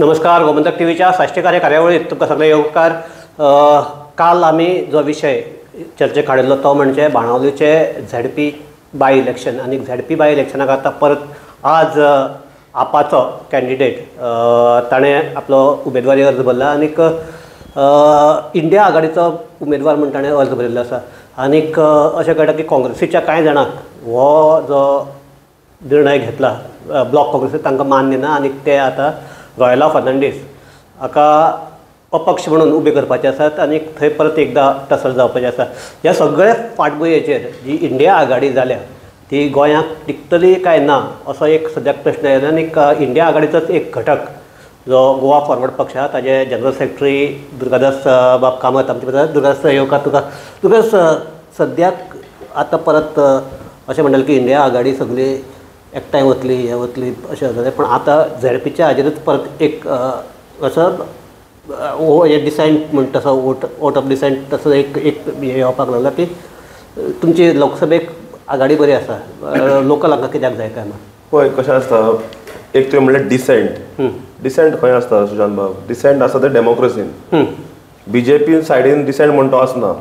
नमस्कार, गोमंतक टीव्हीच्या साश्टी कार्य कार्यावळीत तुमकां सगळे येवकार. काल आमी जो विशय चर्चेक हाडिल्लो तो म्हणजे बाणावलीचे झेडपी बाय इलेक्शन आनी झेडपी बाय इलेक्शनाक आतां परत आज आपाचो कॅन्डिडेट ताणें आपलो उमेदवारी अर्ज भरला आनीक इंडिया आघाडीचो उमेदवार म्हूण ताणें अर्ज भरिल्लो आसा. आनीक अशें कळटा की काँग्रेसीच्या कांय जाणांक हो जो निर्णय घेतला ब्लॉक काँग्रेसीक तांकां मान्य ना आनी ते आतां रॉयला फर्नांडीस हाका अपक्ष म्हणून उबे करपाचे आसात आनी थंय परत एकदां टसल जावपाचें आसा. ह्या सगळ्या फाटभुंयेचेर जी इंडिया आघाडी जाल्या ती गोंयांक टिकतली काय ना असो एक सद्याक प्रश्न आयला. आनी इंडिया आघाडीचोच एक घटक जो गोवा फॉरवर्ड पक्ष आहा ताजे जनरल सेक्रेटरी दुर्गादास बाब कामत आमचे बरोबर. दुर्गादास येवकार तुका. दुर्गादास, सद्याक आतां परत अशें म्हणटाले की इंडिया आघाडी सगळी एकठांय वतली हें वतली अशें जालें, पूण आतां झेडपीच्या हाजेरूच परत एक असो हे डिसेंट म्हणटा तसो वोट ऑफ डिसेंट तसो एक एक हें येवपाक लागला की तुमची लोकसभेक आघाडी बरी आसा, लोकल हांकां कित्याक जाय काय ना? पळय कशें आसता, एक तुवें म्हणलें डिसेंट. डिसेंट खंय आसता सुशांत बाब? डिसेंट आसता ते डेमोक्रेसीन. बीजेपी सायडीन डिसेंट म्हणटा आसना,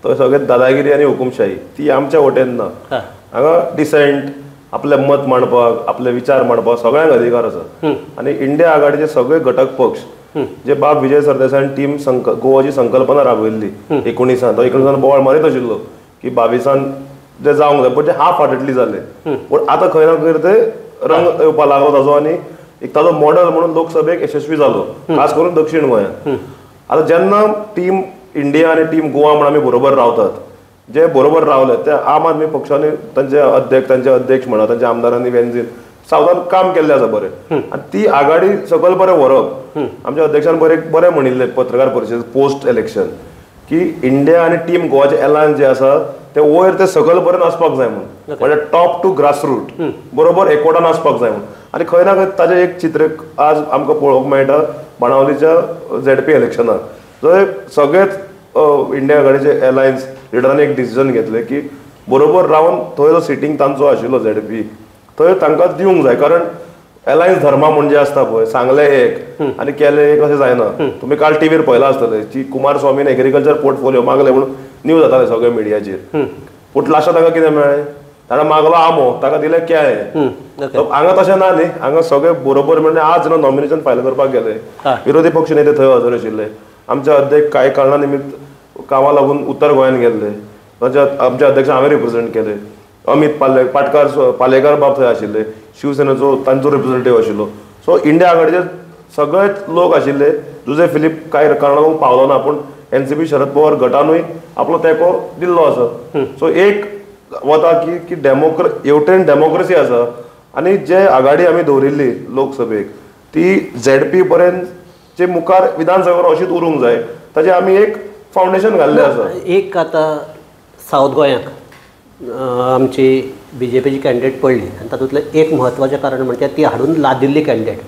तो सगळें दादागिरी आनी हुकुमशाही ती आमच्या वटेन ना. हांगा डिसेंट आपलें मत मांडपाक, आपले विचार मांडपाक सगळ्यांक अधिकार आसा. आनी इंडिया आघाडीचे सगळे घटक पक्ष जे बाब विजय सरदेसायान टीम गोवाची संकल्पना राबयल्ली 19 तो 19 बोवाळ मारीत आशिल्लो की 22 जे जावंक जाय, पण ते हाफ हार्टेडली जाले. पूण आतां खंय ना खंय ते रंग येवपाक लागलो ताजो आनी एक ताजो मॉडल म्हणून लोकसभेक यशस्वी जालो, खास करून दक्षिण गोंयांत. आतां जेन्ना टीम इंडिया आनी टीम गोवा म्हूण आमी बरोबर रावतात, जे बरोबर रावले ते आम आदमी पक्षांनी तांचे अध्यक्ष म्हणा, तांच्या आमदारांनी वेंझीन सावधान काम केल्लें आसा बरें. आनी ती आघाडी सकयल बरें व्हरप आमच्या अध्यक्षान बरें बरें म्हणिल्लें पत्रकार परिशद पोस्ट इलेक्शन की इंडिया आनी टीम गोवाचे एलायन्स जे आसा ते वयर ते सकयल पर्यंत आसपाक जाय म्हणून, म्हणजे टॉप टू ग्रासरूट बरोबर एकवटान आसपाक जाय म्हणून. आनी खंय ना खंय ताजें एक चित्र आज आमकां पळोवंक मेळटा बाणावलीच्या झेडपी इलेक्शनाक, जंय सगळेच इंडिया आघाडीचे एलायन्स लिडरांनी एक डिसिजन घेतलें की बरोबर रावन थंय जो सिटींग तांचो आशिल्लो झेडपी थंय तांकां दिवंक जाय. कारण एलायन्स धर्मा म्हणजे आसता पळय, सांगलें एक आनी केलें एक अशें जायना. तुमी काल टीव्हीर पळयलां आसतलें की कुमार स्वामीन एग्रीकल्चर पोर्टफोलियो मागलें म्हणून न्यूज जाताले सगळे मिडियाचेर, पूण लास्टाक ताका कितें मेळ्ळें? ताणें मागलो आंबो, ताका दिलें केळें. हांगा तशें ना न्ही, हांगा सगळे बरोबर. म्हणजे आज जेन्ना नॉमिनेशन फायल करपाक गेले विरोधी पक्ष नेते थंय हजर आशिल्ले, आमचे अध्यक्ष कांय कारणा निमित्त कामा लागून उत्तर गोंयांत गेल्ले, आमचे अध्यक्ष हांवें रिप्रेझेंट केले, अमीत पाटकार पालेकार बाब थंय आशिल्ले, शिवसेनेचो तांचो रिप्रेझेंटेटिव्ह आशिल्लो. सो इंडिया आघाडीचे सगळेच लोक आशिल्ले. जुजे फिलीप कांय कारणा लागून पावलो ना, पूण एनसीपी शरद पवार गटानूय आपलो तेंको दिल्लो आसा. सो एक वता की हेवटेन डेमोक्रेसी आसा आनी जे आघाडी आमी दवरिल्ली लोकसभेक ती झेडपी पर्यंत जे मुखार विधानसभेवर अशीच उरूंक जाय, ताजें आमी एक फावंडेशन घाल्लें आसा. एक आतां सावथ गोंयाक आमची बीजेपीची कॅन्डिडेट पडली आनी तातूंतलें एक म्हत्वाचें कारण म्हणजे ती हाडून लादिल्ली कॅन्डिडेट.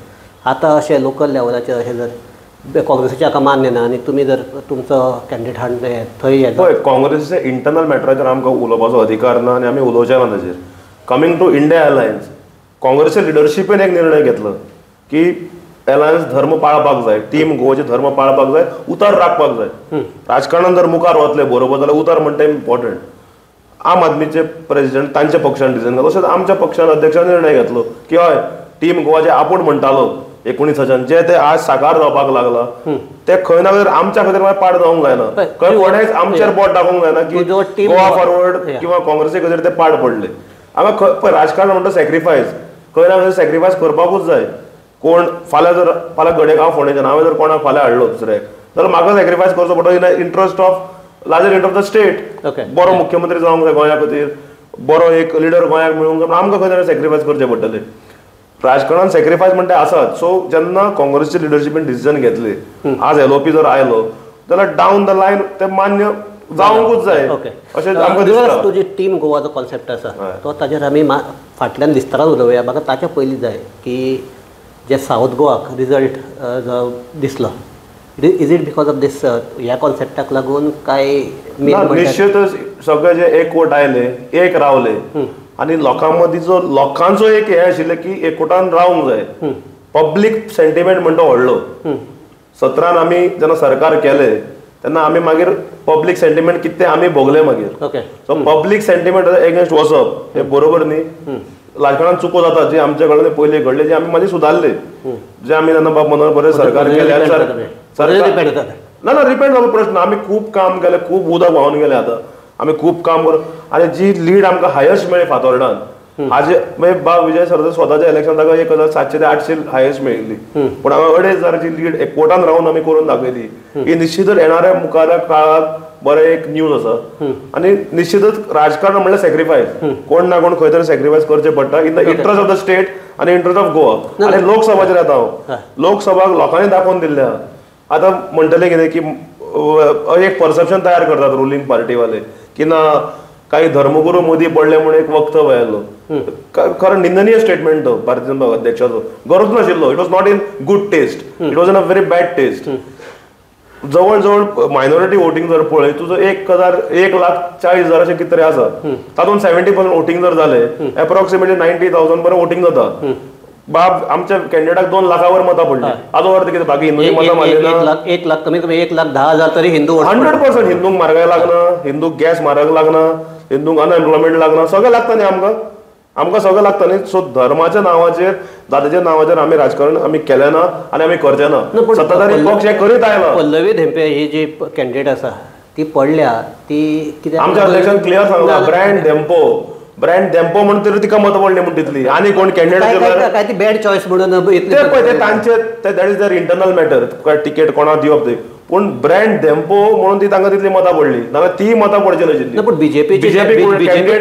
आतां अशें लोकल लेवलाचेर अशें जर काँग्रेसीच्या हाका मान्य ना आनी तुमी जर तुमचो कॅन्डिडेट हाडून थंय पळय, काँग्रेसीच्या इंटरनल मॅटराचेर आमकां उलोवपाचो अधिकार ना आनी आमी उलोवचे ना ताजेर. कमींग टू इंडिया अलायन्स, काँग्रेसच्या लिडरशिपीन एक निर्णय घेतलो की एलायन्स धर्म पाळपाक जाय, टीम गोवाचे धर्म पाळपाक जाय, उतर राखपाक जाय. राजकारणान जर मुखार वतले बरोबर जाल्यार उतर म्हणटा इम्पॉर्टंट. आम आदमीचे प्रेसिडेंट तांच्या पक्षान डिसिजन घेतलो, तशेंच आमच्या पक्षान अध्यक्षान निर्णय घेतलो की हय टीम गोवा जे आपूण म्हणटालो 19 जे ते आज साकार जावपाक लागला ते खंय ना खंय आमच्या खातीर मागीर पाड जावंक जायना, खंय कोणेच आमचेर बोट दाखोवंक जायना की गोवा फॉरवर्ड किंवा काँग्रेसी खातीर ते पाड पडले. हांगा पळय राजकारण म्हणटा सॅक्रिफायस, खंय ना खंय सॅक्रिफायस करपाकूच जाय. कोण फाल्यां जर फाल्यां घडये हांव फोंडेच्यान हांवें जर कोणाक फाल्यां हाडलो दुसऱ्याक जाल्यार म्हाका सॅक्रिफायस करचो पडटलो in interest of larger interest of the state. बरो मुख्यमंत्री जावंक जाय गोंया खातीर, बरो एक लिडर गोंयाक मेळूंक जाय, आमकां खंय तरी सॅक्रिफायस करचें पडटलें. राजकारणान सॅक्रिफायस म्हणटा आसात. सो जेन्ना काँग्रेसच्या लिडरशिपीन डिसिजन घेतले, आज एलओपी जर आयलो जाल्यार डावन the line ते मान्य जावंकूच जाय अशें आमकां दिसता. तुजी टीम गोवाचो कॉन्सेप्ट आसा तो ताजेर आमी फाटल्यान विस्तारान उलोवया. म्हाका ताच्या पयलीं जाय की जे सावथ गोवाक रिजल्ट जो दिसलो, is it because of this ह्या कॉन्सेप्टाक लागून काय? निश्चितच सगळे जे एकवट आयले, एक रावले आनी लोकां मदीं जो लोकांचो एक हें आशिल्लें की एकवटान रावंक जाय, पब्लीक सेंटिमेंट म्हणटा व्हडलो. 17 आमी जेन्ना सरकार केलें तेन्ना आमी मागीर पब्लीक सेंटिमेंट कितें आमी भोगले मागीर. सो पब्लीक सेंटिमेंट एगेन्स्ट वचप हें बरोबर न्ही. राजकारणान चुको जाता जी आमच्या कडल्यान पयलीं घडले, जे आमी मागीर सुदारले, जे आमी तेन्ना बाब मनोहर पर्रीकर सरकार केलें. ना ना रिपेंट जालो प्रश्न. आमी खूब काम केलें, खूब उदक व्हांवन गेलें. आतां आमी खूब काम करून आनी जी लीड आमकां हायस्ट मेळ्ळी फातोर्डान, हाजे मागीर बाब विजय सरदेसाय स्वताच्या इलेक्शन ताका 1700 ते 800 हायस्ट मेळिल्ली, पूण हांगा 2500 लीड एकवटान रावन आमी करून दाखयली. ही निश्चितच येणाऱ्या मुखार काळाक बरें एक न्यूज आसा. आनी निश्चितच राजकारण म्हणल्यार सॅक्रिफायस, कोण ना कोण खंय तरी सॅक्रिफायस करचें पडटा in the interest of the state आनी इंट्रस्ट ऑफ गोवा. आनी लोकसभाचेर येता हांव, लोकसभाक लोकांनी दाखोवन दिल्लें आहा. आतां म्हणटलें कितें की एक परसेप्शन तयार करतात रुलींग पार्टीवाले की ना काही धर्मगुरू मोदी पडले म्हणून एक वक्तव्य आयलो. खरें निंदनीय स्टेटमेंट तो भारतीय जनता अध्यक्षाचो, गरज नाशिल्लो. It was not in good taste, it was in a very bad taste. जवळ जवळ मायनॉरिटी वोटिंग जर पळय तुजो 1,40,000 अशें कितें तरी आसा, तातूंत 70% वोटिंग जर जालें एप्रॉक्सिमेटली 90,000 बरें वोटिंग जाता. बाब आमच्या कॅन्डिडेटाक 2 लाखावर मतां पडली. हाजो अर्थ कितें बाकी हिंदूंनी मतां मारली ना? 1 लाख कमीत कमी 1,10,000 तरी हिंदू 100% हिंदूंक म्हारगाय लागना, हिंदूंक गॅस म्हारग लागना, हिंदूंक अनएम्प्लॉयमेंट लागना, सगळें लागता न्ही आमकां, आमकां सगळें लागता न्ही. सो धर्माच्या नांवाचेर जातीच्या नांवाचेर आमी राजकारण आमी केलें ना आनी आमी करचें ना. सत्ताधारी पक्ष हे करीत आयला. पल्लवी धेंपे ही जी कॅन्डिडेट आसा ती पडल्या, ती कित्याक? आमच्या अध्यक्षान क्लियर सांगला, ब्रँड धेंपो, ब्रँड धेंपो म्हणून तरी तिका मतां पडली म्हूण तितली. आनी कोण कॅन्डिडेट काय ती बॅड चॉयस म्हणून ते पळय ते तांचे, that is their internal matter, ticket कोणाक दिवप ते. पूण ब्रँड धेंपो म्हणून ती तांकां तितली मतां पडली, नाजाल्यार ती मतां पडची नाशिल्ली. पूण बीजेपीचे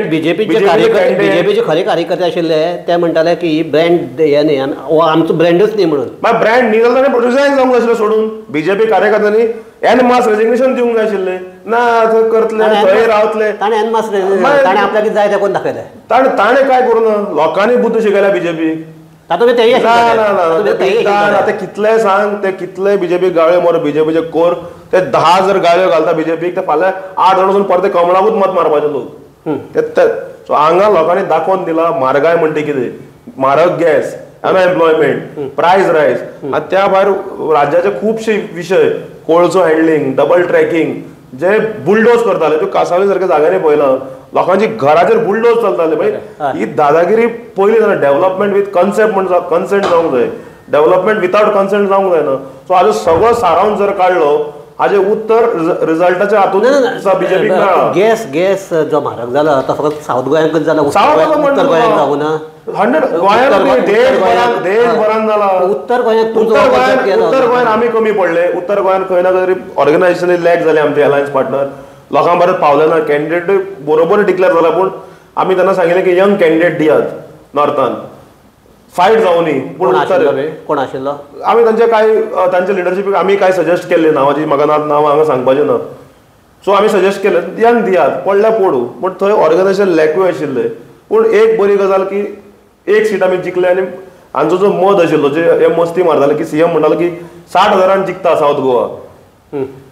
बीजेपीचे खरे कार्यकर्ते आशिल्ले ते म्हणटाले की ही ब्रँड हे न्ही, हो आमचो ब्रँडूच न्ही म्हणून. मागीर ब्रँड न्ही जाल्यार ताणें रिजायन जावंक जाय आशिल्लें सोडून. बीजेपी कार्यकर्त्यांनी एन मास रेजिग्नेशन दिवंक जाय आशिल्लें. ना थंय करतले, थंय रावतले. ताणें एन मास ताणें आपल्याक कितें जाय तें करून दाखयलें. ताणें काय करूं ना, लोकांनी बुद्द शिकयल्या बीजेपीक. ना ते कितले सांग, ते कितले बीजेपी गाळ्यो मर, बीजेपीचे कोर ते 10 जर गाळ्यो घालता बीजेपीक, ते फाल्यां 8 जाण वचून परते कमळाकूच मत मारपाचे लोक. ते सो हांगा लोकांनी दाखोवन दिला म्हारगाय म्हणटा कितें, म्हारग गॅस, अनएम्प्लॉयमेंट, प्रायस रायज, आनी त्या भायर राज्याचे खुबशे विशय, कोळसो हँडलिंग, डबल ट्रॅकिंग जे बुलडोज करताले. तूं कासावली सारक्या जाग्यांनी पळयला लोकांची घराचेर बुलडोज चलताले. भाई ही दादागिरी पयली जाणा. डेव्हलपमेंट विथ कन्सेप्ट म्हण कन्सेंट जावंक जाय, डेव्हलपमेंट विथआउट कन्सेंट जावंक जायना. सो हाजो सगळो सारांश जर काडलो हाजे उत्तर रिजल्टाच्या हातून बीजेपी. गॅस गॅस जो म्हारग जाला तो फकत सावथ गोंयांकच जाला, उत्तर गोंयांक जावं ना. 100 गोंयांत देशभरान जाला. उत्तर गोंयांत उत्तर गोंयांत आमी कमी पडले. उत्तर गोंयांत खंय ना खंय तरी ऑर्गनायझेशन लॅक जाले. आमचे अलायन्स पार्टनर लोकां परत पावले ना. कॅन्डिडेट बरोबर डिक्लेअर जाला, पूण आमी त्यांना सांगितलें की यंग कॅन्डिडेट दियात नॉर्थान, फायट जावनी. पूण कोण आशिल्लो आमी तांचे काय तांच्या लिडरशिपीक आमी काय सजेस्ट केल्ले, नांवाची म्हाका नांव हांगा सांगपाचें ना. सो आमी सजेस्ट केलें यंग दियात, पडल्या पडूं. पूण थंय ऑर्गनायझेशन लॅकूय आशिल्लें. पूण एक बरी गजाल की एक सीट आमी जिखले आनी हांचो जो मत आशिल्लो, जे हे मस्ती मारताले की सीएम म्हणटालो की 60,000 जिखता सावथ गोवा,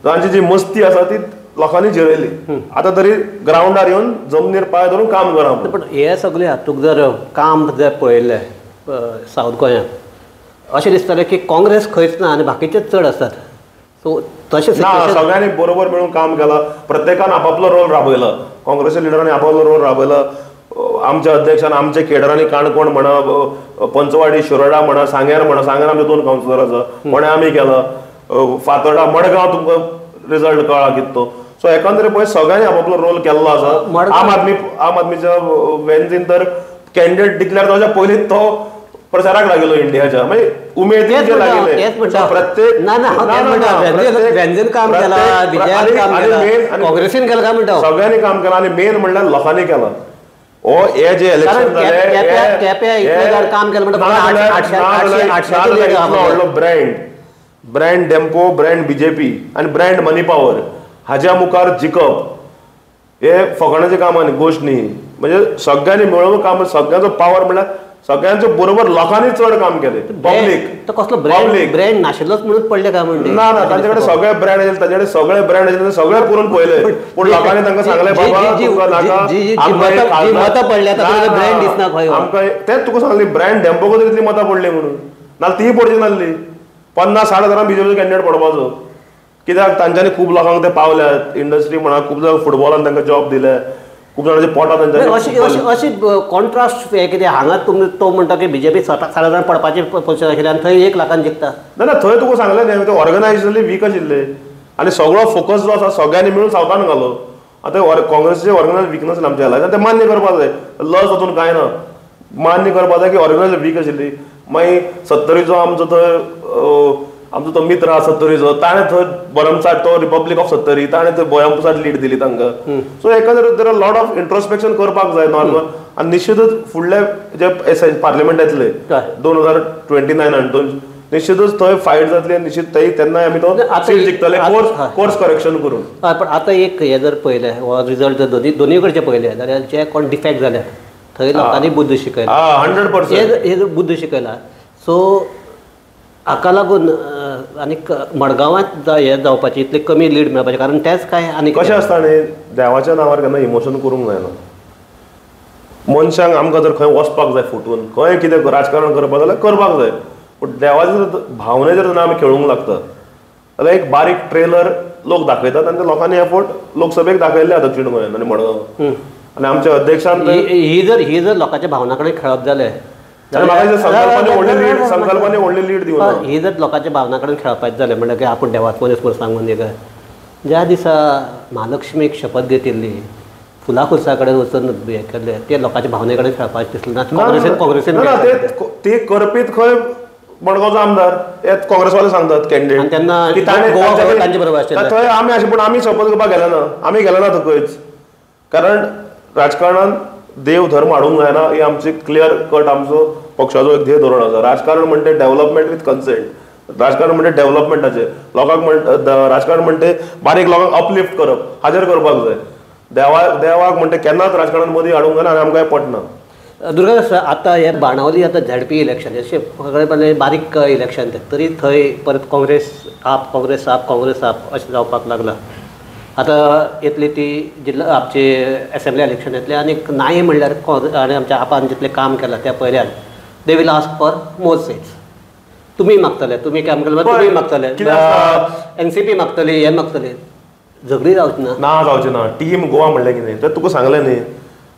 तांची जी मस्ती आसा ती लोकांनी जिरयली. आतां तरी ग्रावंडार येवन जमनीर पांय धरून काम करा. पूण हे सगळे हातूंत जर काम जर पळयलें सावथ गोंयांत, अशें दिसतालें की काँग्रेस खंयच ना आनी बाकीचेच चड आसात. सो तशें ना, सगळ्यांनी बरोबर मेळून काम केलां. प्रत्येकान आपापलो रोल राबयला. काँग्रेसच्या लिडरांनी आपापलो रोल राबयला. आमच्या अध्यक्षान, आमच्या केडरांनी काणकोण म्हणा, पंचवाडी, शिरोडा म्हणा, सांग्यार म्हणा, सांग्यार आमचे 2 कावन्सिलर आसा, फोंड्या आमी केला, फातोर्डा, मडगांव तुमकां रिजल्ट कळ्ळा कितें तो. सो एकंदरीत पळय सगळ्यांनी आपापलो रोल केल्लो आसा. आम आदमीच्या वेन्झीन तर कॅन्डिडेट डिक्लेअर जावच्या पयलींच तो प्रचाराक लागिल्लो इंडियाच्या, मागीर उमेदीन जे लागिल्ले प्रत्येक काम केलां, काँग्रेसीन केलां काय म्हणटा, सगळ्यांनी काम केलां. आनी मेन म्हणल्यार लोकांनी केलां. हो हे जे इलेक्शन जालें व्हडलो brand, brand Dempo, brand BJP आनी ब्रँड मनी पावर हाज्या मुखार जिखप हे फकाणाचें काम न्ही, गोश्ट न्ही. म्हणजे सगळ्यांनी मेळून काम, सगळ्यांचो पावर म्हणल्यार सगळ्यांचो बरोबर लोकांनी चड काम केलें. पब्लीक तो कसलो ब्रँड ब्रँड नाशिल्लोच म्हणून पडले काय म्हणटा? ना ना, तांचे कडेन सगळे ब्रँड आशिल्ले, तांचे कडेन सगळे ब्रँड आशिल्ले, सगळे करून पळयले. पूण लोकांनी तांकां सांगलें बाबा तुमकां नाका, मतां पडल्या ब्रँड दिसना खंय. आमकां तेंच तुका सांगलें, ब्रँड डेम्पोक इतली मतां पडली म्हणून, ना ती पडची नासली. 50-60 हजारां बीजेपीचो कॅन्डिडेट पडपाचो, कित्याक तांच्यांनी खूब लोकांक ते पावल्यात, इंडस्ट्री म्हणा, खूब जाण फुटबॉलान तांकां जॉब दिले, खूब जाणांचे पोटां तांच्या. अशी कॉन्ट्रास्ट हें कितें हांगा तुमी तो म्हणटा की बीजेपी 60 हजार पडपाची पोझिशन आशिल्ली आनी थंय 1 लाखान जिखता. ना ना, थंय तुका सांगलें न्ही, ते ऑर्गनायजेशनली वीक आशिल्ले आनी सगळो फोकस जो आसा सगळ्यांनी मेळून सावथान घालो. आतां काँग्रेसीचे ऑर्गनायज वीक आमच्या लायक ते मान्य करपाक जाय, लज तातूंत कांय ना, मान्य करपाक जाय की ऑर्गनायज वीक आशिल्ली. मागीर सत्तरीचो आमचो थंय आमचो तो मित्र आसा सत्तरीचो, ताणें थंय भरमसाठ, तो रिपब्लीक ऑफ सत्तरी, ताणें थंय भोयांपुसाट लीड दिली तांकां. सो एकादर there are lot of introspection करपाक जाय नॉर्मल. आनी निश्चितच फुडले जे पार्लिमेंट येतले 2029 हातून निश्चितच थंय फायट जातली आनी निश्चित थंय तेन्नाय आमी तो सीट जिखतले कोर्स करेक्शन करून. पण आतां एक हें जर पळयलें हो रिजल्ट जर दोनूय कडचे पळयले जाल्यार जे कोण डिफेक्ट जाल्यात थंय लोकांनी बुद्द शिकयला, 100% हे बुद्द शिकयला. सो हाका लागून आनीक मडगांवांत हें जावपाचें इतलें कमी लीड मेळपाचें कारण तेंच काय आनी कशें आसता न्ही, देवाच्या नांवार केन्ना इमोशन करूंक जायना. मनशांक आमकां जर खंय वचपाक जाय फुटून, खंय कितें राजकारण करपाक जाल्यार करपाक जाय, पूण देवाच्या जर भावने जर आमी खेळूंक लागता जाल्यार एक बारीक ट्रेलर लोक दाखयतात आनी ते लोकांनी एफोर्ट लोकसभेक दाखयल्ले आसा दक्षिण गोंयांत आनी मडगांव. आनी आमच्या अध्यक्षान ही जर लोकांच्या भावना कडेन खेळप जालें, संकल्पाने व्हडली लीड दिवन ही जर लोकांच्या भावना कडेन खेळपाचें जालें म्हणल्यार की आपूण देवाक मनीस म्हूण सांगून एक ज्या दिसा महालक्ष्मीक शपथ घेतिल्ली फुलां खुर्सा कडेन वचून हें केल्लें ते लोकांच्या भावने कडेन खेळपाचें दिसलें ना. काँग्रेसीन ते करपीत खंय मडगांवचो आमदार हे काँग्रेसवाले सांगतात कॅन्डिडेट तेन्ना तांचे बरोबर आशिल्ले थंय आमी आशिल्ले, पूण आमी शपथ घेवपाक गेले ना, आमी गेले ना थंयच, कारण राजकारणान देव धर्म हाडूंक जायना ही आमची क्लियर कट आमचो पक्षाचो एक ध्येय धोरण आसा. राजकारण म्हणटे डेव्हलपमेंट विथ कन्सेंट, राजकारण म्हणटे डेव्हलपमेंटाचेर लोकांक म्हण, राजकारण म्हणटे बारीक लोकांक अपलिफ्ट करप हाजेर करपाक जाय. देवाक म्हणटे केन्नाच राजकारणान मदीं हाडूंक जायना आनी आमकां हें पटना. दुर्गा, आतां हे बाणावली आतां झेडपी इलेक्शन अशें सगळे बारीक इलेक्शन ते तरी थंय परत काँग्रेस आप काँग्रेस आप काँग्रेस आप अशें जावपाक लागलां. आतां येतली ती जिल्ला आमची एसेंब्ली इलेक्शन येतलें आनी नाय म्हणल्यार आनी आमच्या आपान जितलें काम केलां त्या पयल्यान they will ask for more seats. तुमी मागतले, तुमी काम केलें तुमी मागतले, एनसीपी मागतली, हे मागतले, झगडी जावची ना. ना जावची ना. टीम गोवा म्हणलें कितें तर तुका सांगलें न्ही,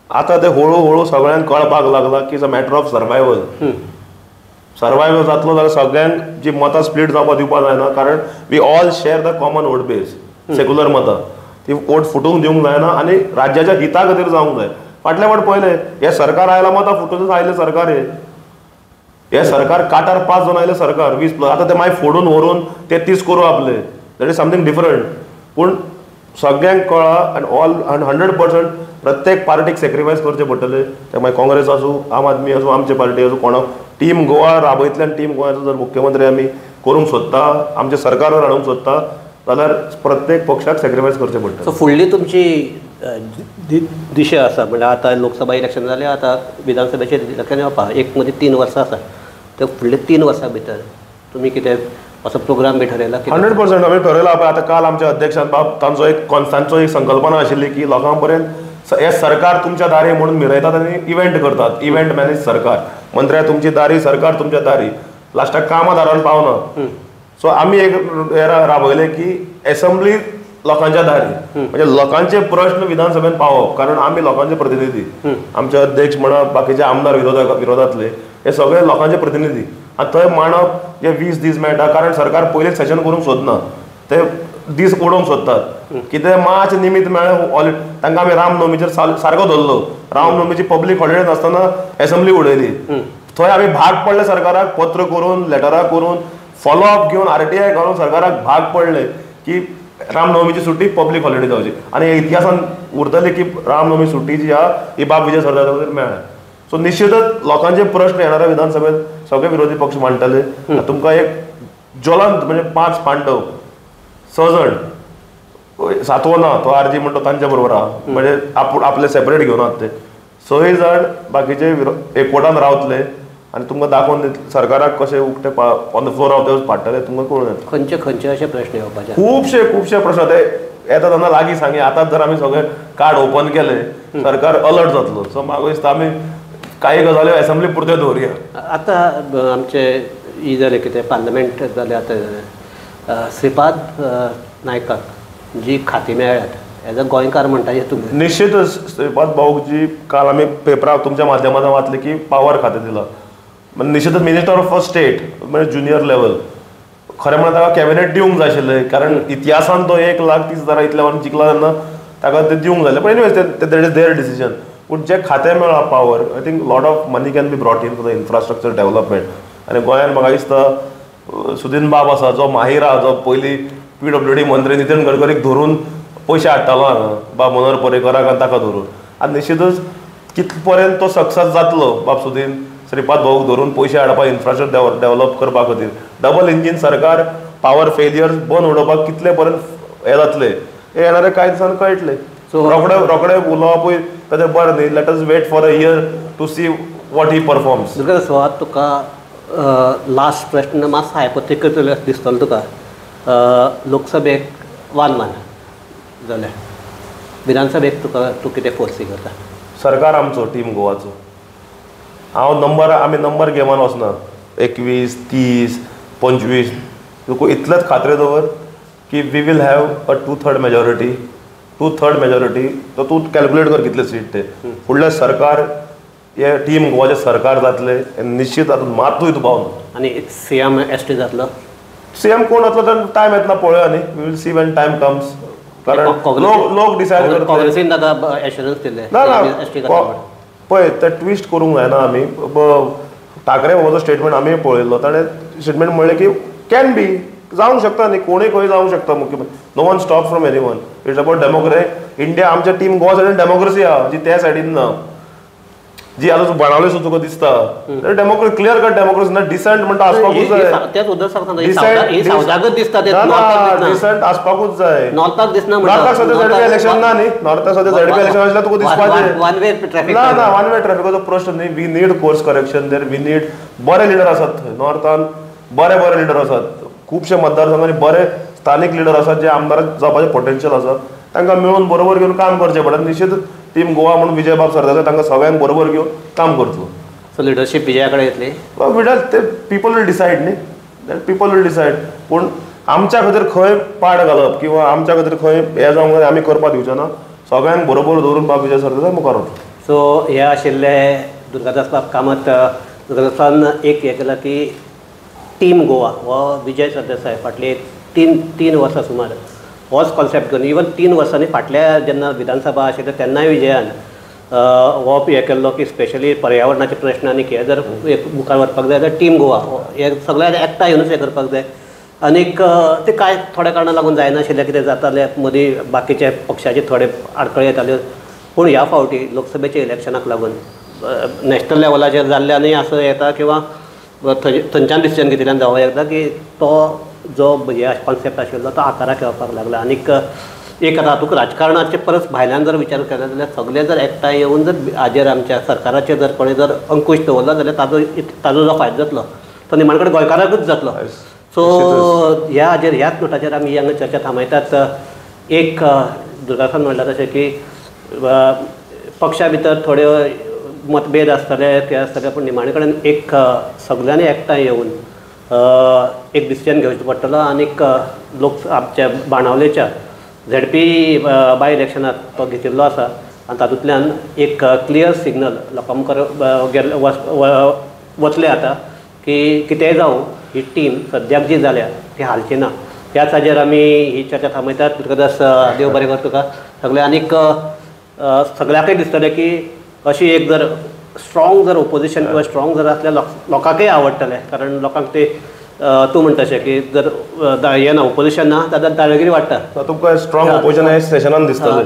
आतां ते हळू हळू सगळ्यांक कळपाक लागला की it's a matter of survival. Survival जातलो जाल्यार सगळ्यांक जी मतां स्प्लीट जावपाक दिवपाक जायना, कारण we all share the common vote base, secular मतां ती वोट फुटूंक दिवंक जायना आनी राज्याच्या हिता खातीर जावंक जाय. फाटल्या फावट पळयलें हें सरकार आयलां मतां फुटूनच आयलें सरकार, हें सरकार काटार 5 जावन आयलें सरकार 20 प्लस, आतां ते मागीर फोडून व्हरून 33 करूं आपले, that is something different. पूण सगळ्यांक कळ्ळां आनी ऑल 100% प्रत्येक पार्टीक सेक्रिफायस करचें पडटलें, ते मागीर काँग्रेस आसूं, आम आदमी आसूं, आमची पार्टी आसूं, कोणाक टीम गोवा राबयतल्यान टीम गोवाचो जर मुख्यमंत्री आमी करूंक सोदता, आमचें सरकार हाडूंक सोदता जाल्यार प्रत्येक पक्षाक सेक्रिफायस करचें पडटलें. सो फुडली तुमची दिशा आसा म्हणल्यार आतां लोकसभा इलेक्शन जालें, आतां विधानसभेचें इलेक्शन येवपा एक मदीं 3 वर्सां आसा, ते फुडले 3 वर्सां भितर तुमी कितें असो प्रोग्राम बी ठरयला? 100% आमी ठरयला. आतां काल आमच्या अध्यक्षान बाब तांचो एक तांचो एक संकल्पना आशिल्ली की लोकां पर्यंत हे सरकार तुमच्या दारी म्हणून मिरयतात आनी इव्हेंट करतात, इव्हेंट मॅनेज सरकार, मंत्र्या तुमची दारी, सरकार तुमच्या दारी, लास्टाक कामां दारान पावना. सो आमी एक हे राबयलें की एसेंब्ली लोकांच्या दारी, म्हणजे लोकांचे प्रश्न विधानसभेन पावप, कारण आमी लोकांचे प्रतिनिधी, आमचे अध्यक्ष म्हणा, बाकीचे आमदार विरोधातले हे सगळे लोकांचे प्रतिनिधी. आनी थंय मांडप जे 20 दीस मेळटा, कारण सरकार पयलींच सेशन करूंक सोदना, ते दीस उडोवंक सोदतात, कितें मार्च निमित्त मेळ्ळें तांकां आमी रामनवमीचेर सारको धरलो, रामनवमीची पब्लीक हॉलिडे नासतना एसेंब्ली उडयली, थंय आमी भाग पडले सरकाराक, पत्र करून, लेटरां करून, फॉलोअप घेवन, आरटीआय घालून सरकाराक भाग पडले की रामनवमीची सुट्टी पब्लीक हॉलिडे जावची, आनी इतिहासान उरतली की रामनवमी सुट्टी जी आहा ही बाब विजय सरदेसाय मेळ्ळ्या. सो निश्चितच लोकांचे प्रश्न येणाऱ्या विधानसभेत सगळे विरोधी पक्ष मांडटले. तुमकां एक ज्वलंत म्हणजे 5 पांडव 6 जण, सातवो ना तो आरजी म्हणटा तांच्या बरोबर आहा, म्हणजे आपूण आपले सेपरेट घेवन आहात ते 6 जाण बाकीचे एकवटान रावतले आनी तुमकां दाखोवन सरकाराक कशें उक्ते ऑन the floor of ते पाडटले, तुमकां कळून येतलें. खंयचे खंयचे अशे प्रश्न येवपाचे? खुबशे खुबशे प्रश्न ते येता तेन्ना लागीं सांगी. आतां जर आमी सगळे कार्ड ओपन केले सरकार अलर्ट जातलो. सो म्हाका दिसता आमी काही गजाल्यो एसेंब्ली पुरत्यो दवरुया. आतां आमचे ही जालें कितें पार्लमेंट जालें आतां जालें श्रीपाद नायकाक जी खातीं मेळ्ळ्यात एज अ गोंयकार म्हणटा तुमी निश्चितच श्रीपाद भाऊक जी काल आमी पेपरार तुमच्या माध्यमांतल्यान वाचलें की पावर खातें दिलां निश्चितच मिनिस्टर ऑफ स्टेट म्हणजे ज्युनियर लेवल खरें म्हणल्यार ताका कॅबिनेट दिवंक जाय आशिल्लें कारण इतिहासान तो 1,30,000 इतल्या वन जिखला तेन्ना ताका तें दिवंक जाय पण anyways that is their decision पूण जें खातें मेळ्ळां power I think lot of money can be brought in for the infrastructure development आनी गोंयांत म्हाका दिसता सुदीन बाब आसा जो माहीर आहा जो पयलीं PWD मंत्री नितीन गडकरीक धरून पयशे हाडटालो हांगा बाब मनोहर पर्रीकराक आनी ताका धरून आनी निश्चितच कितले पर्यंत तो सक्सेस जातलो बाब सुदीन श्रीपाद भाऊक धरून पयशे हाडपाक इन्फ्रास्ट्रक्चर डेव्हलप करपा खातीर डबल इंजीन सरकार पावर फेलियर बंद उडोवपाक कितले पर्यंत हें जातलें हें येणारे कांय दिसान कळटलें सो रोखडे रोखडे उलोवपूय ताचें बरें न्ही let us wait for a year to see what he performs so आतां तुका लास्ट प्रश्न मातसो हायपोथेटिकल दिसतलो तुका लोकसभेक 1-1 जाल्यार विधानसभेक तुका तूं कितें फोर्सी करता सरकार आमचो टीम गोवाचो हांव नंबर आमी नंबर गेमान वचना 21 30 25 तुका इतलेंच खात्री दवर की we will have a 2/3 majority 2/3 majority तो तूं कॅल्क्युलेट कर कितले सीट ते फुडलें सरकार हे टीम गोवाचें सरकार जातलें निश्चित तातूंत मातूय दुबाव ना आनी CM ST जातलो CM कोण जातलो तर टायम येतना पळोवया न्ही we will see when time comes कारण लोक डिसायड करता काँग्रेसीन ताका एश्योरन्स दिल्लें ना ना पळय ते ट्विस्ट करूंक जायना आमी ठाकरे बाबाचो स्टेटमेंट आमी पळयल्लो ताणें स्टेटमेंट म्हणलें की can be जावंक शकता न्ही कोणूय खंय जावंक शकता मुख्यमंत्री no one stop from any one it's about democracy India आमच्या टीम गोवा सायडीन डेमोक्रेसी आहा जी त्या सायडीन ना जी आतां बाणावले सुद्दां तुका दिसता डेमोक्रेसी क्लियर कट डेमोक्रेसी ना डिसेंट म्हणटा आसपाकूच जाय डिसेंट आसपाकूच जाय नॉर्थाक दिसना नॉर्थाक सद्या झेडपी इलेक्शन ना न्ही नॉर्थाक सद्या झेडपी इलेक्शन आसल्यार तुका दिसपाचें वन वे ट्रॅफिक ना ना वन वे ट्रॅफिकाचो प्रश्न न्ही we need course correction there we need बरे लिडर आसात थंय नॉर्थान बरे बरे लिडर आसात खुबशे मतदारसंघांनी बरे स्थानीक लिडर आसात जे आमदार जावपाचें पोटेन्शियल आसा तांकां मेळून बरोबर घेवन काम करचें पडटा निश्चित टीम गोवा म्हणून विजय बाब सरदेसाय तांकां सगळ्यांक बरोबर घेवन काम करतलो सो लिडरशीप विजया कडेन येतली ते पीपल will decide न्ही that people will decide पूण आमच्या खातीर खंय पाड घालप किंवा आमच्या खातीर खंय हें जावंक जाय आमी करपाक दिवचे ना सगळ्यांक बरोबर दवरून बाब विजय सरदेसाय मुखार वतलो सो हे आशिल्ले दुर्गादास बाब कामत दुर्गादासान एक हें केलां की टीम गोवा हो विजय सरदेसाय फाटले तीन वर्सां सुमार होच कॉन्सेप्ट घेवन इवन 3 वर्सांनी फाटल्या जेन्ना विधानसभा आशिल्ले तेन्नाय विजयान हो हें केल्लो की स्पेशली पर्यावरणाचे प्रश्न आनी हे जर मुखार व्हरपाक जाय जाल्यार टीम गोवा हे सगळ्यांक एकठांय येवनूच हें करपाक जाय आनीक ते कांय थोड्या कारणां लागून जायनाशिल्लें कितें जातालें मदीं बाकीचे पक्षाचे थोडे आडखळी येताल्यो पूण ह्या फावटी लोकसभेच्या इलेक्शनाक लागून नॅशनल लेवलाचेर जाल्लें आनी असो येता किंवा थंयच्यान डिसिजन घेतिल्ल्यान जावं येता की तो जो हे कॉन्सेप्ट आशिल्लो तो आकाराक येवपाक लागला आनीक एक आतां तुका राजकारणाचे परस भायल्यान जर विचार केलो जाल्यार सगळे जर एकठांय येवन जर हाजेर आमच्या सरकाराचेर जर कोणें जर अंकुश दवरलो जाल्यार ताजो ताजो जो फायदो जातलो तो निमाणे कडेन गोंयकाराकूच जातलो सो ह्या हाजेर ह्याच नोटाचेर आमी हांगा चर्चा थांबयतात एक दुर्गासान म्हणलां तशें की पक्षा भितर थोड्यो मतभेद आसतले ते आसतले पूण निमाणे कडेन एक सगळ्यांनी एकठांय येवन एक डिसिजन घेवचो पडटलो आनीक लोक आमच्या बाणावलेच्या झेडपी बाय इलेक्शनाक तो घेतिल्लो आसा आनी तातूंतल्यान एक क्लियर सिग्नल लोकां मुखार गेल्ले वतले आतां की कितेंय जावं ही टीम सद्याक जी जाल्या ती हालची ना त्याच हाजेर आमी ही चर्चा थांबयतात दुर्गादास देव बरें कर तुका सगळें आनीक सगळ्याकय दिसतलें की अशी एक जर स्ट्रॉंग जर ओपोजिशन किंवा स्ट्रॉंग जर आसल्यार लोकांकय आवडटलें कारण लोकांक ते तूं म्हणटा अशें की जर हें ना ओपोजिशन ना जाल्यार दादागिरी वाडटा तुमकां स्ट्रॉंग ओपोजिशन हें सेशनान दिसतलें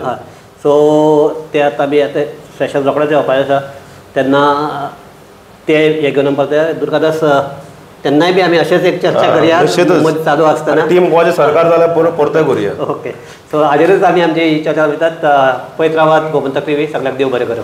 सो ते आतां आमी आतां सेशन रोखडेंच येवपाचें आसा तेन्ना ते हें घेवन येवपाक दुर्गादास तेन्नाय बी आमी अशेंच एक चर्चा करुया चालू आसतना टीम गोवाचें सरकार जाल्यार परतें करुया ओके सो हाजेरूच आमी आमची ही चर्चा वयतात पळयत रावात गोमंतक टीव्ही सगळ्यांक देव बरें करूं.